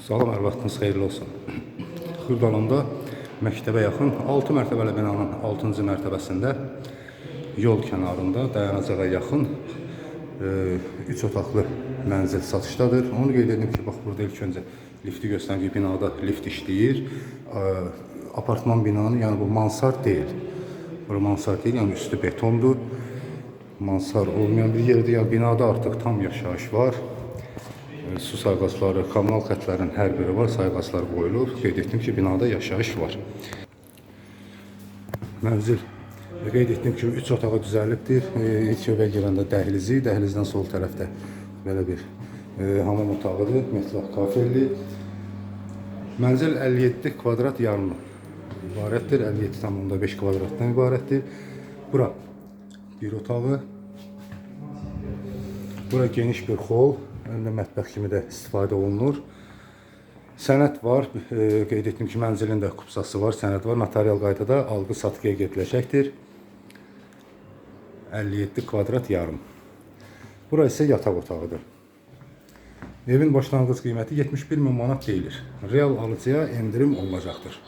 Salam, hər vaxtınız xeyirli olsun. Xırdalanda məktəbə yaxın 6 mərtəbəli binanın 6-cı mərtəbəsində yol kənarında dayanacağa yaxın 3 otaqlı mənzil satışdadır. Onu qeyd edim ki, bax burada ilk öncə lifti göstərim ki, binada lift işləyir. Apartman binanın, yəni bu mansard deyil. Bura mansard deyil, yəni üstü betondur. Mansard olmayan bir yerdir. Yəni binada artıq tam yaşayış var. Su sayğacları, kommunal xətlərin hər biri var, sayğaclar qoyulub. Qeyd etdim ki, binada yaşayış var. Mənzil qeyd etdiyim kimi 3 otağa düzəlibdir. İlk evə girəndə dəhlizi, dəhlizdən sol tərəfdə belə bir hamam otağıdır, metlaq kafelli. Mənzil 57 kvadrat yarım ibarətdir. 57,5 kvadratdan ibarətdir. Bura bir otağı. Bura geniş bir xol, həm də mətbəx kimi də istifadə olunur. Sənəd var. Qeyd etdim ki, mənzilin də kupsası var, sənəd var. Notarial qaydada alqı-satqıya gediləcəkdir. 57 kvadrat yarım. Bura isə yataq otağıdır. Evin başlanğıc qiyməti 71 min manat deyilir. Real alıcıya endirim olunacaqdır.